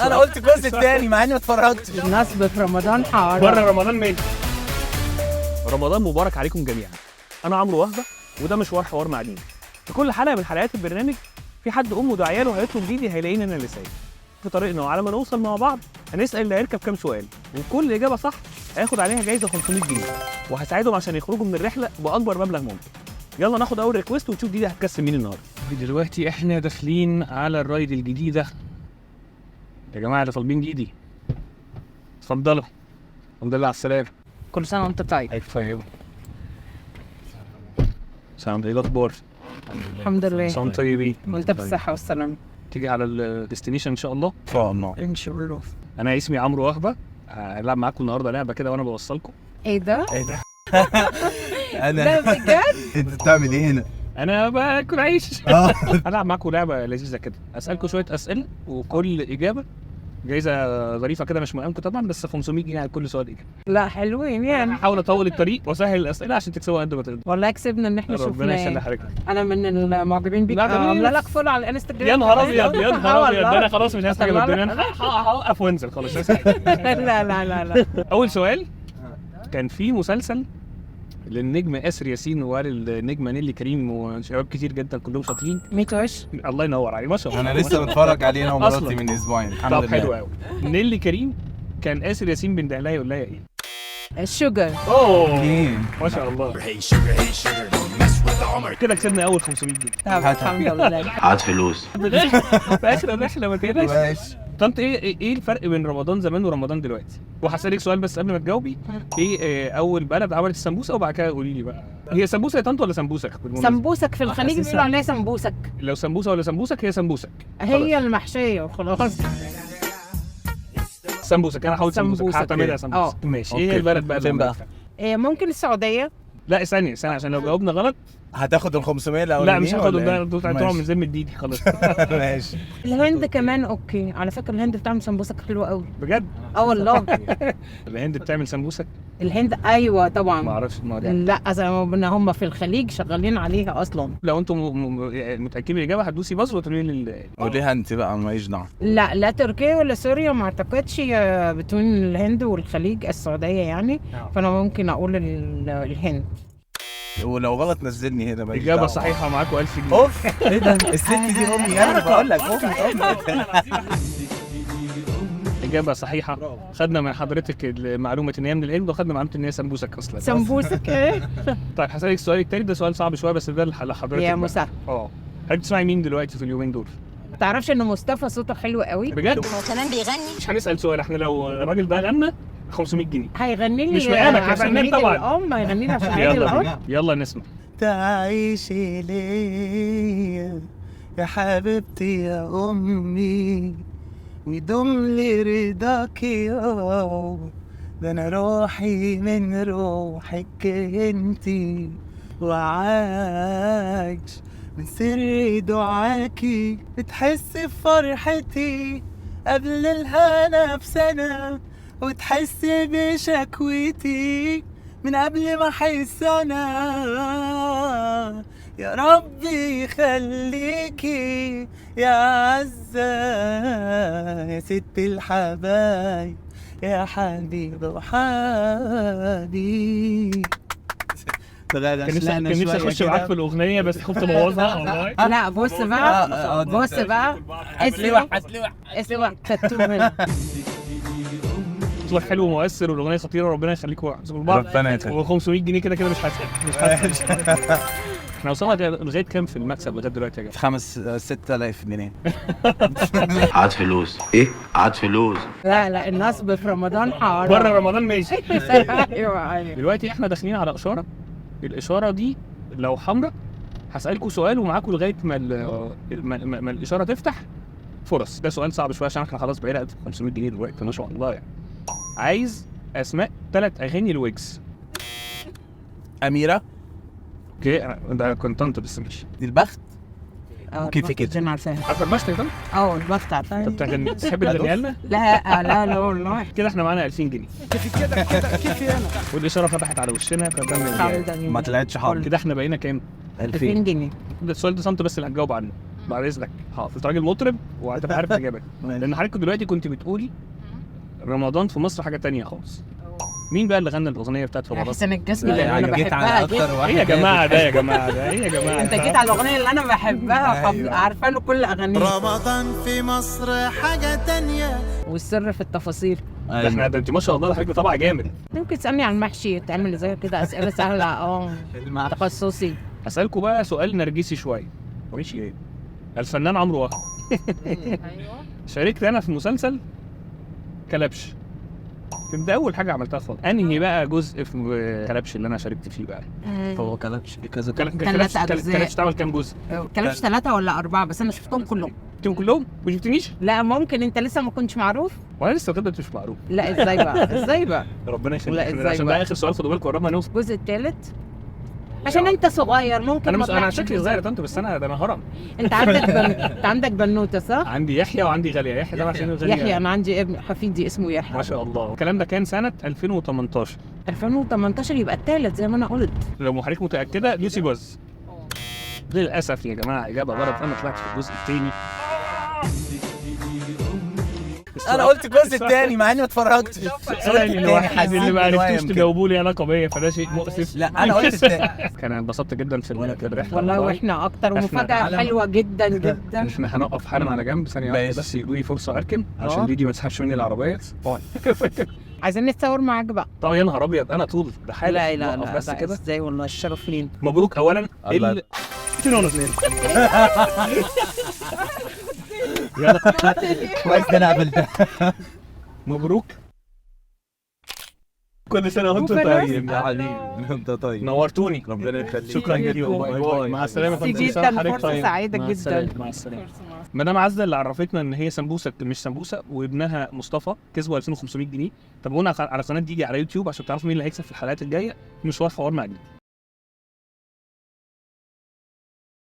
انا قلت الجزء الثاني مع اني ما اتفرجتش. النصب في رمضان حرام. بره رمضان ماشي. رمضان مبارك عليكم جميعا. انا عمرو وهبه وده مشوار حوار مع ديدي. في كل حلقة من حلقات البرنامج في حد امه داعيه له هيطلب ديدي، هيلاقيني انا اللي سايق في طريقنا، وعلى ما نوصل مع بعض هنسال اللي هيركب كام سؤال، وكل اجابه صح هياخد عليها جايزة 500 جنيه، وهساعدهم عشان يخرجوا من الرحلة باكبر مبلغ ممكن. يلا ناخد اول request ونشوف ديدي هتكسب مين النهارده. دلوقتي احنا داخلين على ال ride الجديدة. يا جماعة اللي طالبين ديدي اتفضلوا. الحمد لله على السلامة. كل سنة وانت طيب. الف طيب. سلام، ايه الاخبار؟ الحمد لله. سلام طيبين. وانت بالصحة والسلامة. تيجي على ال destination ان شاء الله. ان شاء الله. ان شاء الله. انا اسمي عمرو وهبه، هلعب معاكم النهارده لعبه كده وانا بوصلكم. ايه ده؟ ايه ده؟ ده انا بجد؟ انت بتعمل ايه هنا؟ انا باكل عيش. اه هلعب معاكم لعبه لذيذة كده، اسالكم شوية اسئلة وكل اجابه جايزة ظريفة كده، مش مقامكم طبعا، بس 500 جنيه على كل سؤال اجابه. لا حلوين يعني. هحاول اطول الطريق واسهل الاسئلة عشان تكسبوا قد ما تقدروا. والله كسبنا ان احنا ربنا يخلي شفناه. حضرتك. انا من المعجبين بيك. لا، ده مين؟ عامله لك follow على الانستجرام. يا نهار ابيض يا نهار ابيض، ده انا خلاص مش عايز حاجة من أطلع الدنيا، لك. انا هوقف وانزل خلاص مش عايز حاجة. لا لا لا لا. اول سؤال، كان في مسلسل للنجم آسر ياسين وللنجمه نيلي كريم وشباب كتير جدا كلهم شاطرين. 100 وش. الله ينور عليك ما شاء الله. انا لسه متفرج عليه انا ومراتي أصلاً. من اسبوعين الحمد طب لله. حلو قوي. نيلي كريم كان آسر ياسين بيندهلها لها يقول لها ايه؟ ال sugar. اوه okay. ما شاء الله. كده كسبنا اول 500 جنيه. طب الحمد لله. عاد فلوس. في اخر الرحلة ما تقلقش. ماشي. طنط، ايه الفرق بين رمضان زمان ورمضان دلوقتي؟ وهسألك سؤال بس قبل ما تجاوبي، ايه اول بلد عملت السمبوسه؟ وبعد كده قولي لي بقى هي سمبوسة يا طنط ولا سمبوسك؟ بالمناسبة. سمبوسك في الخليج بيقولوا عليها سمبوسك. لو سمبوسة ولا سمبوسك هي سمبوسك. هي المحشيه وخلاص. سمبوسك، انا هحاول سمبوسك، سمبوسك. هعتمدها سمبوسك. ماشي. ايه okay. البلد بقى اللي فين بقى؟ عملتها؟ إيه، ممكن السعودية. لا ثانية ثانية، عشان لو جاوبنا غلط هتاخد ال 500 الاولانيين؟ لا مش هاخد ولا ده، إيه؟ طلعوا من ماشي. ذمه ديدي خلاص. ماشي. الهند كمان okay، على فكرة الهند بتعمل سمبوسك حلوة قوي. بجد؟ اه والله. الهند بتعمل سمبوسك؟ الهند ايوه طبعا. ما اعرفش الموضوع. لا زي ما قلنا هم في الخليج شغالين عليها اصلا. لو انتم متاكدين من الاجابة هتدوسي buzz وتقولي لي قوليها انت بقى ماليش دعوه. لا لا تركيا ولا سوريا ما اعتقدش، بين الهند والخليج السعودية يعني. فانا ممكن اقول الهند. ولو غلط نزلني هنا ماليش اجابه دعوة. صحيحه، معاكم 1000 جنيه. اوف ايه ده؟ الست دي امي، انا بقول لك امي امي. اجابه صحيحه. خدنا من حضرتك معلومة ان هي من الهند، وخدنا معلومة ان هي سمبوسك اصلا. سمبوسك ايه؟ طيب هسالك السؤال التاني، ده سؤال صعب شوية بس ده لحضرتك يا بقى. مسهل. اه حضرتك تسمعي مين دلوقتي في اليومين دول؟ تعرفش ان مصطفى صوته حلو قوي؟ بجد؟ هو كمان بيغني. مش هنسال سؤال، احنا لو الراجل ده غنى 500 جنيه. هيغني لي مش مقامك يا عشان فنان عيد طبعا. الام، هيغني لي عشان عيد يلا الام. بينا. يلا نسمع. تعيشي ليا يا حبيبتي يا امي، ويدوم لي رضاك يا ده انا روحي من روحك انتي، وعايش من سر دعاكي، بتحس بفرحتي قبل الهنا بسنة، وتحس بشكوتي من قبل ما احس انا. يا ربي يخليكي يا عزة يا ست الحبايب يا حبيبة وحبيب. كان نفسي اخش معاك في الاغنية بس خفت ابوظها والله. لا بص بقى، بص بقى، اسمع اسمع تاتو هنا. صوتك حلو ومؤثر والاغنية خطيرة، ربنا يخليكم ويحفظكم لبعض. ربنا يخليك. و500 جنيه كده كده مش هسأل، مش هسأل. احنا وصلنا لغاية كام في المكسب لغاية دلوقتي يا جماعة؟ 5 6000 جنيه. عاد فلوس. ايه؟ عاد فلوس. لا لا النصب في رمضان حرام. بره رمضان ماشي. ايوه ايوه. دلوقتي احنا داخلين على اشارة، الاشارة دي لو حمراء هسألكوا سؤال ومعاكم لغاية ما ما الاشارة تفتح فرص. ده سؤال صعب شوية عشان احنا خلاص بقينا 500 جنيه دلوقتي ما شاء الله يعني. عايز اسماء 3 اغاني لويجز. اميره. okay ده كنت طنط بس ماشي. دي البخت. اه كيف البخت كده؟ انا عارفاها. عارفه البخت يا طنط؟ اه البخت عارفاها. طب تغني تحب تغنيها لنا؟ لا لا لا والله. كده احنا معانا 2000 جنيه. والاشارة فتحت على وشنا فتم. الحمد لله. ما طلعتش حاضر. كده احنا بقينا كام؟ 2000 جنيه. ده السؤال ده صمت بس اللي هتجاوب عنه. بعد اذنك. حاضر، انت راجل مطرب وهتبقى عارف الاجابة، لان حضرتك دلوقتي كنت بتقولي رمضان في مصر حاجة تانية خالص. مين بقى اللي غنى الاغنية بتاعت رمضان؟ حسين الجسمي، لا، لان انا جيت على بحبها اكتر جدا. واحد. ايه يا جماعة ده، يا جماعة ده ايه يا جماعة؟ انت جيت على الاغنية اللي انا بحبها. أيوة. عارفه له كل اغانيه. رمضان في مصر حاجة تانية. والسر في التفاصيل. ده احنا ده انت ما شاء الله حضرتك طبعا جامد. ممكن تسالني عن المحشي تعمل ازاي كده، اسئلة سهلة. تخصصي. هسألكوا بقى سؤال نرجسي شوية. ماشي. ايه الفنان عمرو وهب؟ ايوه. شاركت انا في مسلسل كلبش، كان ده اول حاجة عملتها خالص. انهي بقى جزء في كلبش اللي انا شاركت فيه بقى؟ هو كلبش كذا. كلبش أجزاء. كلبش اتعمل كام جزء؟ كلبش 3 ولا 4، بس انا شفتهم كلهم. شفتهم كلهم؟ ما شفتنيش؟ لا ممكن انت لسه ما كنتش معروف. وانا لسه لغاية دلوقتي مش معروف. لا ازاي بقى، ازاي بقى؟ ربنا يخليك. لا، إزاي عشان بقى؟ ده اخر سؤال، خدوا بالكم قربنا نوصل. الجزء الثالث، عشان انت صغير ممكن انا ما مش انا طلعش. شكلي صغير يا طنط، بس انا ده انا هرم. انت عندك بنوته صح؟ عندي يحيى وعندي غالية. يحيى طبعا عشان غالية. يحيى، انا عندي ابن حفيدي اسمه يحيى. ما شاء الله. الكلام ده كان سنة 2018. 2018 يبقى الثالث زي ما انا قلت. لو حضرتك متاكدة دوسي بز. للاسف يا جماعة اجابه غلط، انا طلعت في الجزء الثاني. انا قلت الجزء الثاني مع اني ما اتفرجتش. السؤال الوحيد اللي ما عرفتوش تجاوبوا لي علاقة بيا، فده شيء مؤسف. لا انا قلت الثاني. كان انبسطت جدا في الرحلة والله واحنا اكتر، ومفاجاه حلوة جدا جدا. احنا هنقف حالا على جنب ثانية واحدة بس، يدوني فرصة اركن عشان ديدي ما تسحبش مني العربية. عايزين نتصور معاك بقى. طب يا نهار ابيض، انا طول ده حالا. لا لا لا بس كده ازاي، والله الشرف لينا. مبروك اولا. يلا كويس ده انا قابلتها. مبروك، كل سنة وانتم طيب. يا علي انت طيب، نورتوني، ربنا يخليك. شكرا جدا، bye bye، مع السلامة. جدا، فرصة سعيدة جدا. مع السلامة. مدام عزه اللي عرفتنا ان هي سمبوسة مش سمبوسة، وابنها مصطفى كسبوا 2500 جنيه. تابعونا على قناة ديدي على يوتيوب عشان تعرفوا مين اللي هيكسب في الحلقات الجاية. مشوار حوار مع ديدي.